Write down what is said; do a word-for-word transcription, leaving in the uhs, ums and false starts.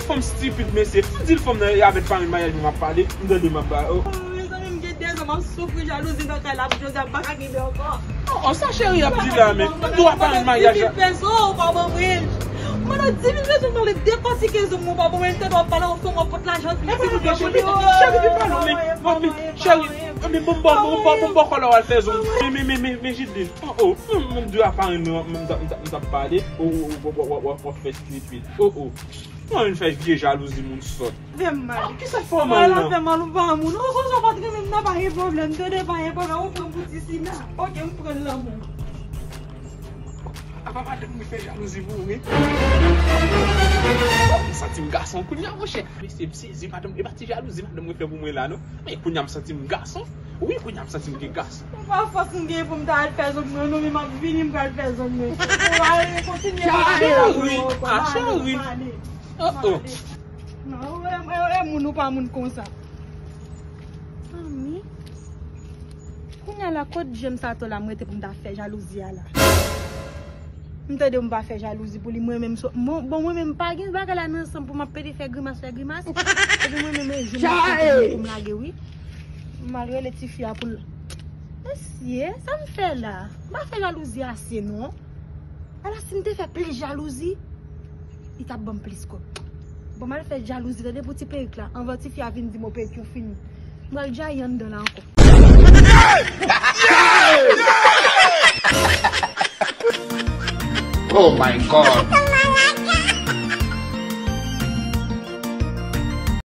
yon fanm stipid, mesye. M di l fanm nan, y a mèt parenn maryaj mwen ap pale. M tande m ap ba. Oh. Mezanmi, m gen de zan m ap soufri jalouzi nan kay la, Joseph pa ka kenbe ankò. Oh, oh, sa cheri ap di la, men. M dwe ap parenn maryaj la. Mwen nan di mil peso, ou pa ban mwen. Mwen nan di mil peso, m pale dekòtike zong mwen, ou pa ban mwen. M tande w ap pale yon fanm, w ap pot lajan. Cheri, cheri, cheri, pa non, men. Cheri, men bon, bon, bon, bon, bon, bon, kòlè w al fè zong. Men, men, men, men, men, Jidlin. Oh, oh. Mwen, mwen, m dwe ap parenn mwen, mwen, m t ap, m t ap, m t ap pale. Oh, oh, oh, w ap fè twit, twit. Oh, oh. Mwen vin fè vye jalouzi moun sòt. Fè m mal. Ah, kisa k fè w mal la? Fè mal ou pa moun. Ou sonje w pa t renmen m nan, pa gen pwoblèm. Tande, pa gen pwoblèm. Ou pran m pou ti Sina. Ok, m pran l lanmou. Apa madanm mwen fè jalouzi pou ou, wi. M santi m gason kounye a, monchè. Mesye, m sezi, madanm, e pa ti jalouzi madanm mwen fè pou mwen la, non. Men kounye a m santi m gason. Wi, kounye a m santi m gen gason. Se pa fòs m gen pou m ta al fè zong mwen, non, men m ap vini, m pral fè zong mwen. Ou ale, kontinye pale. Cheri, ah, cheri. Oh, oh. Non, e, e, e moun ou pa moun konsa. Manmi, kounye a la, kot James Sato la, m rete pou m ta fè jalouzi a la. M tande m pa fè jalouzi pou li, mwen menm so, bon, bon, mwen menm pa gen bagay la nan san m pou m ap pede fè grimas, fè grimas. Epi mwen menm, e jou m ap kontinye pou m lage, wi. M al rele tifi a pou l. Mesye, sa m fè la? M pa fè jalouzi ase, non. Ala si m te fè plis jalouzi, li t ap ban m plis kòb. Bon, m al fè jalouzi, tande pou ti perik la. Anvan tifi a vin di m, o, perik yo fini. M pral djayi anndan la ankò. Oh my God.